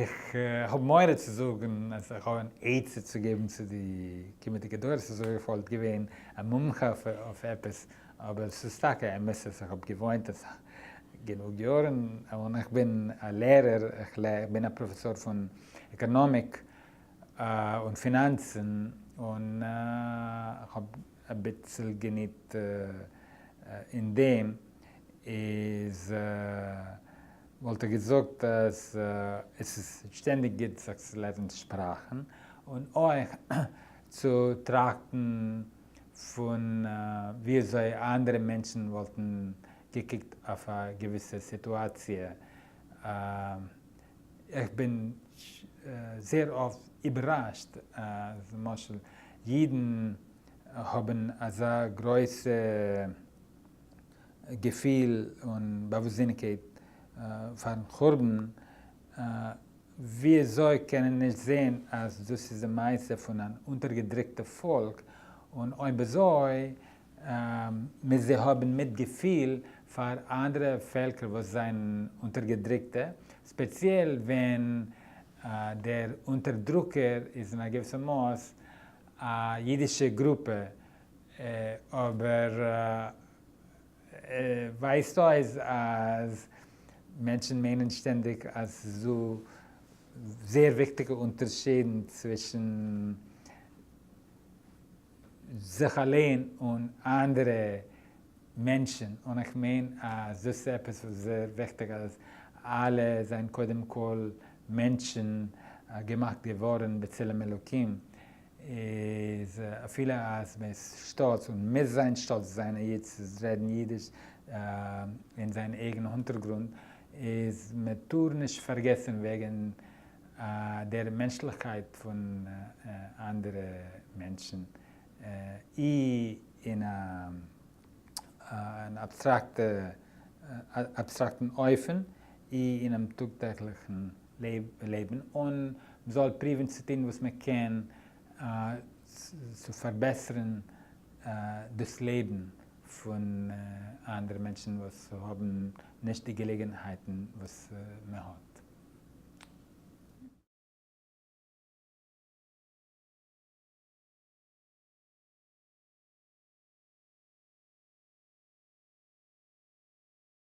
איך האב מורא צו זאגן אז איך האב אן עצה צו געבן צו די קומענדיגע דורות, אזוי ווי איך וואלט געווען א מומחה אויף עפעס, אבער ס'איז טאקע אמת אז איך האב געוואוינט אסאך גענוג יארן, און איך בין א לערער, איך בין א פראפעסאר פון עקאנאמיק און פינאנצן, און איך האב אביסל געניט אין דעם, איז וואלט איך געזאגט אז עס איז שטענדיג גוט זיך צו לערנען שפראכן, און אויך צו טראכטן פון ווי אזוי אנדערע מענטשן וואלטן געקוקט אויף א געוויסע סיטואציע. איך בין זייער אפט איבערראשט אז למשל אידן האבן אזא גרויסע געפיל און באוואוסטזיניגקייט פארן חורבן, ווי אזוי קענען נישט זעהן אז דאס איז די מעשה פון אן אונטערגעדריקטע פאלק, און אויב אזוי מוז זי האבן מיטגעפיל פאר אנדערע פעלקער וואס זענען אונטערגעדריקטע, ספעציעל ווען דער אונטערדרוקער איז אין א געוויסע מאס א אידישע גרופע, אבער ווייזט אויס אז מענטשן מיינען שטענדיג אז ס'איז דא זייער וויכטיגע אונטערשידן צווישן זיך אליין און אנדערע מענטשן, און איך מיין אז דאס איז עפעס וואס איז זייער וויכטיג אז אלע זענען קודם כל מענטשן געמאכט געווארן בצלם אלוקים, איז אפילו אז מען איז שטאלץ און מוז זיין שטאלץ צו זיין א איד צו רעדן אידיש אין זיין אייגן הונטערגרונד, איז מען טאר נישט פארגעסן וועגן דער מענטשליכקייט פון אנדערע מענטשן, אי אין אן אבסטראקטן אופן, אי אינעם טאג טעגליכן לעבן, און מ'זאל פריוון צו טון וואס מען קען צו פארבעסערן דאס לעבן פון אנדערע מענטשן וואס האבן נישט די געלעגנהייטן וואס מען האט.